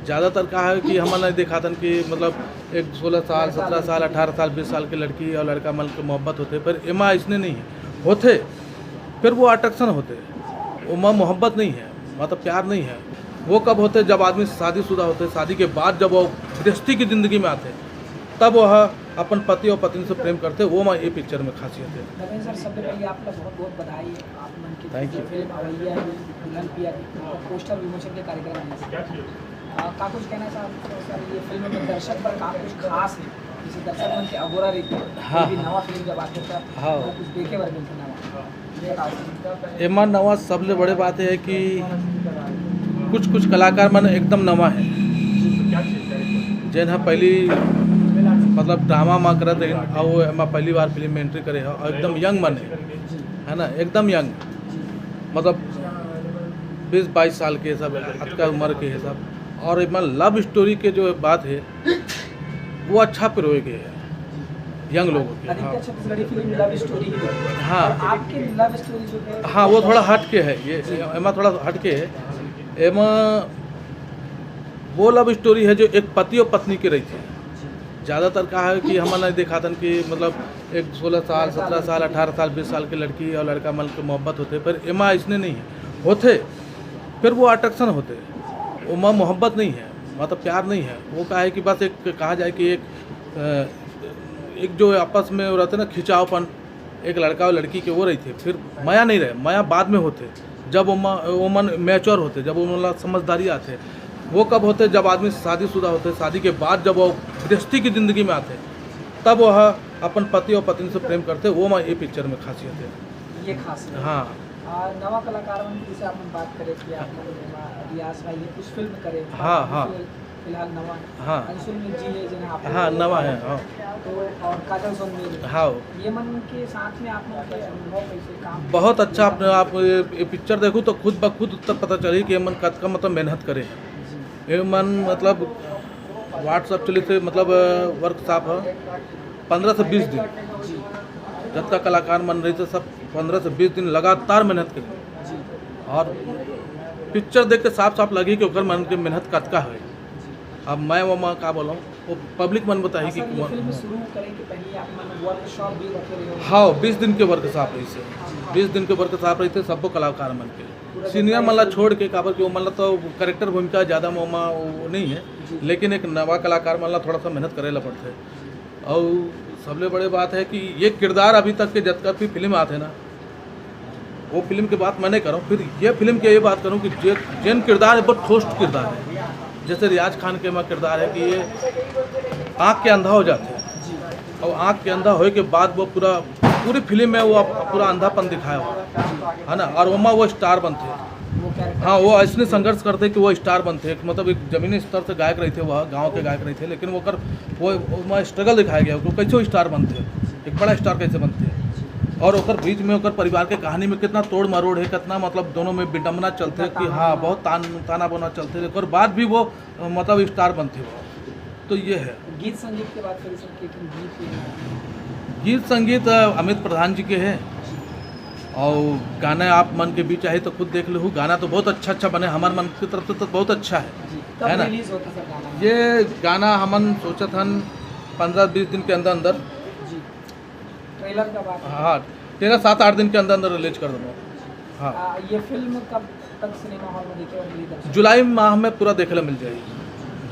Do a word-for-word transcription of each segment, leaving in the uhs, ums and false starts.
ज़्यादातर का है कि हमन नहीं दिखातन कि मतलब एक सोलह साल, सत्रह साल, अठारह साल, बीस साल के लड़की और लड़का मन के मोहब्बत होथे, पर एमा इसने नहीं होथे। फिर वो अट्रैक्शन होथे, ओमा मोहब्बत नहीं है, मतलब प्यार नहीं है। वो कब होथे? जब आदमी शादीशुदा होथे, शादी के बाद जब वो गृहस्थी की ज़िंदगी में आथे, तब वह अपन पति और पत्नी से प्रेम करथे। वो मैं ये पिक्चर में खासियत है। नवीन सर, सबसे पहले आपका बहुत बहुत बधाई है, आप मन की Thank जो you। फिल्म अवैया है, दुल्हन पिया की पोस्टर विमोचन के कार्यक्रम में। आ, का कुछ कहना चाहते हो सर, ये फिल्म में दर्शक बर का कुछ खास है, जैसे दर्शक मन के अगोरा रहिथे, हाँ, कोई भी हाँ। नवा फिल्म जब आथे त हाँ। वो कुछ देखे बर मिलथे नवा, ये बताओ सर। एमा नवा सबले बड़े बात ये है कि कुछ कुछ कलाकार मन एकदम नवा है, जेन ह पहली मतलब ड्रामा मा करत रहिन, अउ एमा पहली बार फिल्म में एंट्री करे ह, और एकदम यंग मन है, है ना, एकदम यंग, मतलब बीस बाईस साल के सब, अतका उम्र के है सब। और एमा लव स्टोरी के जो बात है, वो अच्छा पिरोए गए है यंग लोगों के। अधिकतर हाँ। छत्तीसगढ़ी फिल्म लव स्टोरी ही होती है। हाँ। और आपकी लव स्टोरी जो है, हाँ, वो थोड़ा हट के है, ये जी। एमा थोड़ा हट के है। एमा वो लव स्टोरी है जो एक पति और पत्नी के रहिथे। जी। ज़्यादातर का है कि हमन नहीं दिखातन कि मतलब एक सोलह साल, सत्रह साल, अठारह साल, बीस साल के लड़की और लड़का मन के मोहब्बत होथे, पर एमा इसने नहीं है। होथे, फिर वो अट्रैक्शन होथे, ओमा मोहब्बत नहीं है, मतलब प्यार नहीं है। वो का है कि बस एक कहा जाए कि एक अ, एक जो आपस में वो रहते ना, खिंचावपन, एक लड़का और लड़की के वो रहिथे, फिर मया नहीं रहे, मया बाद में होथे, जब वो म-, वो मन मैच्योर होथे, जब वो मन ला समझदारी आथे। वो कब होथे? जब आदमी शादीशुदा होथे, शादी के बाद जब वो गृहस्थी की ज़िंदगी में आथे, तब वह अपन पति और पत्नी से प्रेम करथे। वो मैं ये पिक्चर में खासियत है। ये खास है। हाँ। आ, नवा कलाकार मन की जैसे आपने बात करे कि आप मन एमा रियाज भाई ये कुछ फिल्म करे, हाँ, हाँ। फिल-, फिलहाल नवा है। हाँ। अंशुल मिर्जी है, जिन्हें आप हाँ, नवा है, हाँ। तो और काजल सोनवेल। हाँ। ये मन के साथ में आप मन के अनुभव कैसे, काम बहुत अच्छा। आपने, आप ये, ये पिक्चर देखो तो खुद ब खुद उत्तर पता चली कि ये मन कतका मतलब मेहनत करे। जी। ये मन मतलब WhatsApp चलित हे, मतलब वर्कशॉप है, पन्द्रह से बीस दिन। जी। जतका कलाकार मन रहिथे, सब पन्द्रह से बीस दिन लगातार मेहनत करे। जी। और पिक्चर देख के साफ साफ लगी कि ओकर मन के मेहनत कतका है। जी। अब मैं वो मैं का बोलूँ, वो पब्लिक मन बताही कि अच्छा, ये कौन फिल्म शुरू करे के पहले आप मन वर्कशॉप भी रखे रहे हो? हाँ, बीस दिन के वर्कशॉप रहिसे। जी। बीस दिन के वर्कशॉप रहिथे, सबो कलाकार मन के। पूरा सीनियर मन ला छोड़ के, काबर कि वो मन ला तो कैरेक्टर भूमिका ज़्यादा मोमा वो नहीं है, जी। लेकिन एक नवा कलाकार मन ला थोड़ा सा मेहनत करे ला पड़थे। और सबले बड़े बात है कि ये किरदार अभी तक के जतका भी फिल्म आथे ना, वो फिल्म के बात मैं नहीं करूँ, फिर ये फिल्म के ये बात करूँ कि जे-, जेन किरदार है, बहुत ठोस किरदार है। जैसे रियाज खान के एमा किरदार है कि ये आँख के अंधा हो जाथे, और आँख के अंधा होए के बाद वो पूरा, पूरी फिल्म में वो अप-, पूरा अंधापन दिखाया हुआ है, है ना। और ओमा वो स्टार बनथे। वो कैरेक्टर हाँ, वो ऐसने संघर्ष करथे कि वो स्टार बनथे। मतलब एक जमीनी स्तर से गायक रहिथे, वह गाँव के गायक रहिथे, लेकिन वो कर, वो, वो स्ट्रगल दिखाया गया, वो कैसे वो स्टार बनथे, एक बड़ा स्टार कैसे बनथे। और ओकर बीच में ओकर परिवार के कहानी में कितना तोड़ मरोड़ है, कितना मतलब दोनों में विडम्बना चलथे कि हाँ, बहुत तान, ताना बाना चलथे, ओकर बाद भी वो मतलब स्टार बनथे वो। तो ये है। गीत संगीत के बात करें सर, कि तुम गीत के गीत संगीत, अ, अमित प्रधान जी के है। और गाना आप मन के बीच आही तो खुद देख लहू, गाना तो बहुत अच्छा अच्छा बने, हमर मन की तरफ से तो बहुत अच्छा है, जी। कब है ना? रिलीज होता सर गाना? ये गाना हमन सोचत हन पन्द्रह बीस दिन के अंदर अंदर। जी। ट्रेलर का बात है। हाँ, ट्रेलर सात आठ दिन के अंदर अंदर रिलीज कर देबो। हाँ। आ, ये फिल्म कब तक सिनेमा हॉल में देखे बर मिली दर्शक? जुलाई माह में पूरा देखे ला मिल जाही।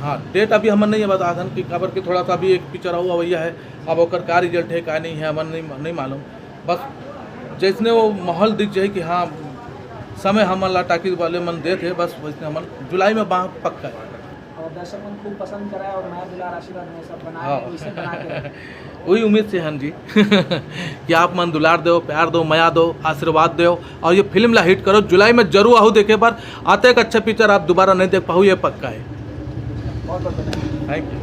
हाँ, डेट अभी हमन नहीं बता हन कि काबर कि थोड़ा सा अभी एक पिक्चर अउ अवैया है, अब ओकर का रिजल्ट है, का नहीं है, हमन नहीं, नहीं मालूम। बस जैसने वो माहौल दिख जाए कि हाँ, समय हमन ला टाकीज वाले मन देत हे, बस वैसने हमन जुलाई में बाह पक्का है। और दर्शक मन खूब पसंद कराए और मया दुलार आशीर्वाद में सब बनाए हाँ। हैं, वैसे बना के रखें। वही उम्मीद से हन जी कि आप मन दुलार दो, प्यार दो, मया दो, आशीर्वाद दो और ये फिल्म ला हिट करो। जुलाई में जरूर आहू देखे बर, अतेक अच्छा पिक्चर आप दोबारा नहीं देख पाहू, ये पक्का है। बहुत बहुत धन्यवाद। Thank you.